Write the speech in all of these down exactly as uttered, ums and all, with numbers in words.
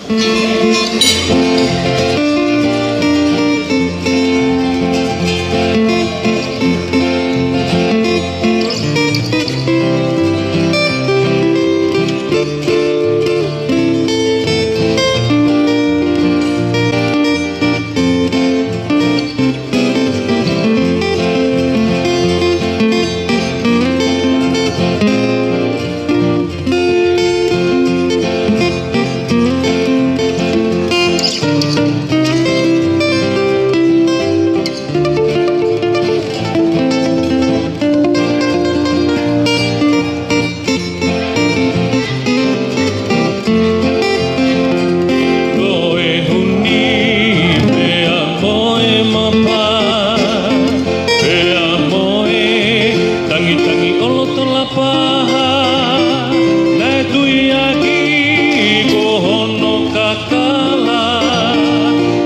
Ko e huni pea mo e mapa, pea mo e tangitangi ʻo loto lapaha, naʻe tuiaki ko hono kakala,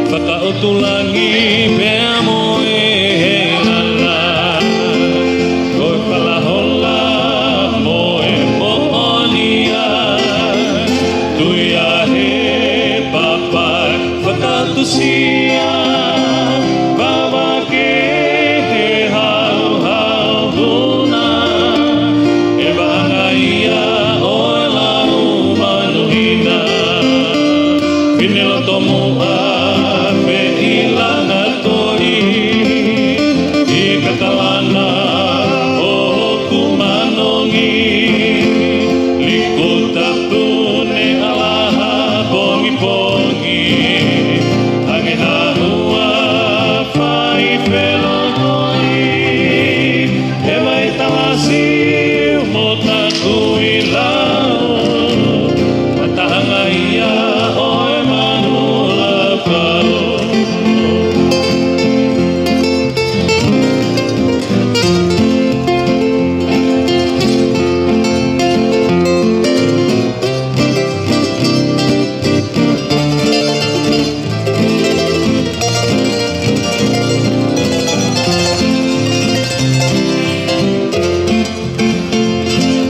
fakaʻotulangi pea mo e hēnana. Ko e falahola mo e moʻonia, tuia he papa fakaʻotusia, vavake he hauhau vuna, ʻe vaʻanga ia ʻo e lau manuhina. Finelotomuʻa pē ʻi Langatoli, ʻi he kakalana ʻo hoku manongi, liku tapu ne ʻalaha pongipongi, hangē ha hua fai felotoi, ʻe mai talasi mo taku ʻi lau, mataʻanga ia ʻo e manu laukau.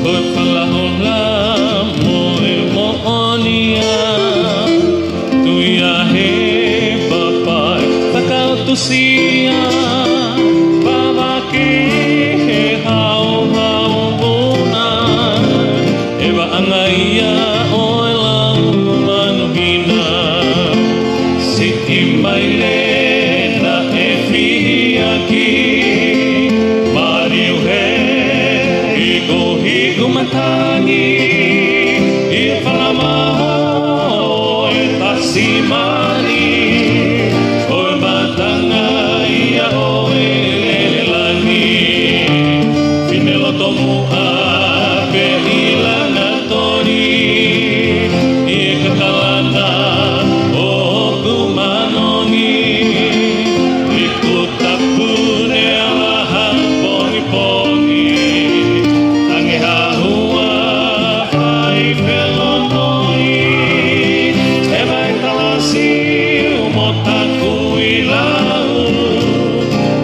Ko e falahola mo e moʻonia, tuia he papa fakaʻotusia, vavake he hauhau vuna, ʻe vaʻanga ia ʻo e lau manuhina. Siʻi maile naʻe fihiaki, maliu he hikuhiku matangi, ʻi he falamaha ʻo e tasimani, ko e mataʻanga ia ʻo e lele langi. Finelotomuʻa pē ʻi Langatoli, ʻi he kakalana ʻo hoku manongi, liku tapu ne ʻalaha pongipongi, hangē ha hua fai felotoi, ʻe mai talasi mo taku ʻi lau,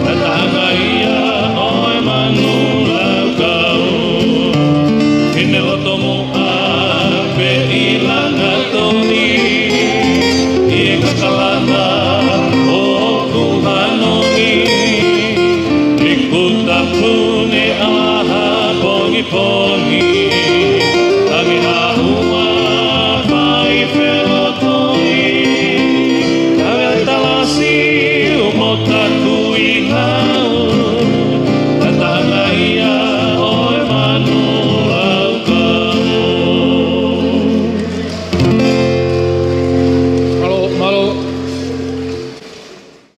mataʻanga ia ʻo e manu laukau. Finelotomuʻa pē ʻi Langatoli, ʻi he kakalana ʻo hoku manongi, liku tapu ne ʻalaha pongipongi, hangē ha hua fai felotoi, ʻe mai talasi mo taku